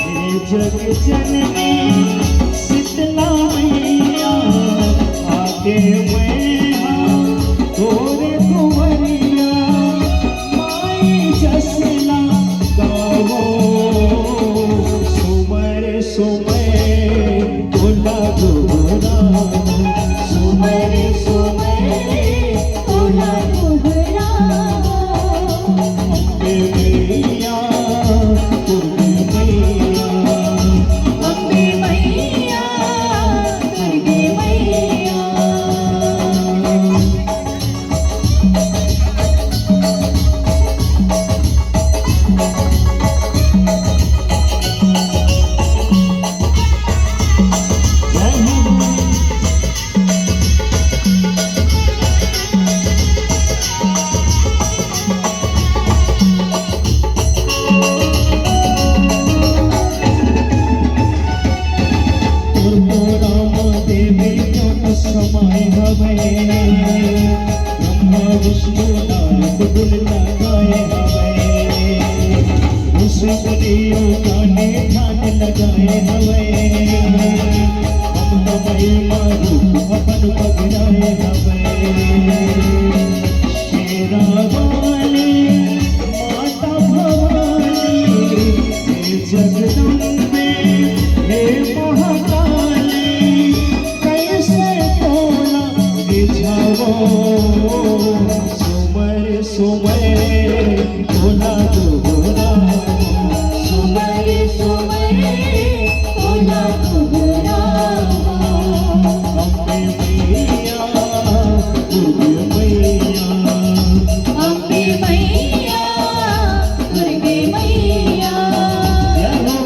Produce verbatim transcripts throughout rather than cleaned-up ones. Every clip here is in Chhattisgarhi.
हे जग जननी शीतला मैया, आके मैं हाँ तोरे दुआरिया, माई जसला गावो, सुमर सुमर तोला दुहरावो, सुमर सुमर तोला दुहरावो। अम्बे मैया, दुर्गे मैया, अम्बे मैया, दुर्गे मैया। तोर मोरा म देवी जौन समाए हवय, ब्रह्मा विष्णु नारद कुल लगाए हवय, ऋषि मुनियों गाने ध्यान लगाए हवय, ममता मई म रूप अपन बगराए हवय। शेरा वाली माता भवानी, हे जगदम्बे, हे महाकाली, कैसे तोला रिझावो, सुमर सुमर तोला दुहरावो, सुमर सुमर तोला दुहरावो। अम्बे मैया, दुर्गे मैया, अम्बे मैया, दुर्गे मैया। जय हो।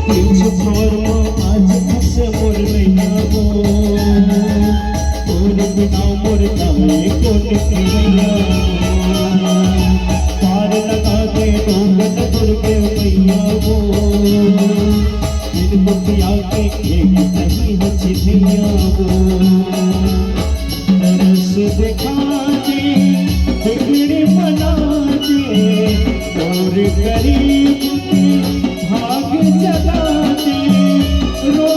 तीज भर म आज खुश मोर नैया वो, तोर बिना मोर जाए कोन के नैया वो। पार लगा दे डोंगन दुर्गे मैया वो, बिन मुखिया के एक नहीं हच भैया वो। तरस दिखा दे, बिगड़ी बना दे, और गरीब के भाग जगा दे, रो रो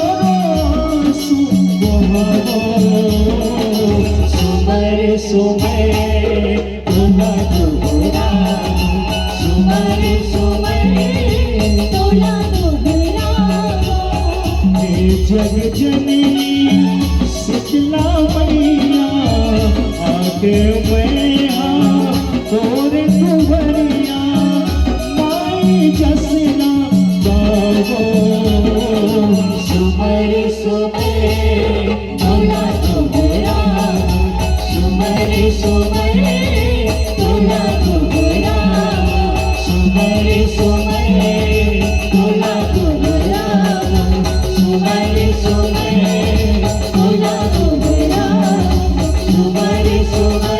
आंसू बहावो। सुमर सुमर तोला दुहरावो, सुमर सुमर तोला दुहरावो। हे जग जननी शीतला मैया, आके मैं हाँ तोर दुआरिया, माई जसना गावो। सुमर सुमर तोला दुहरावो, सुमर सुमर तोला दुहरावो, सुमर सुमर तोला दुहरावो, सुमर सुमर तोला दुहरावो, सुमर सुमर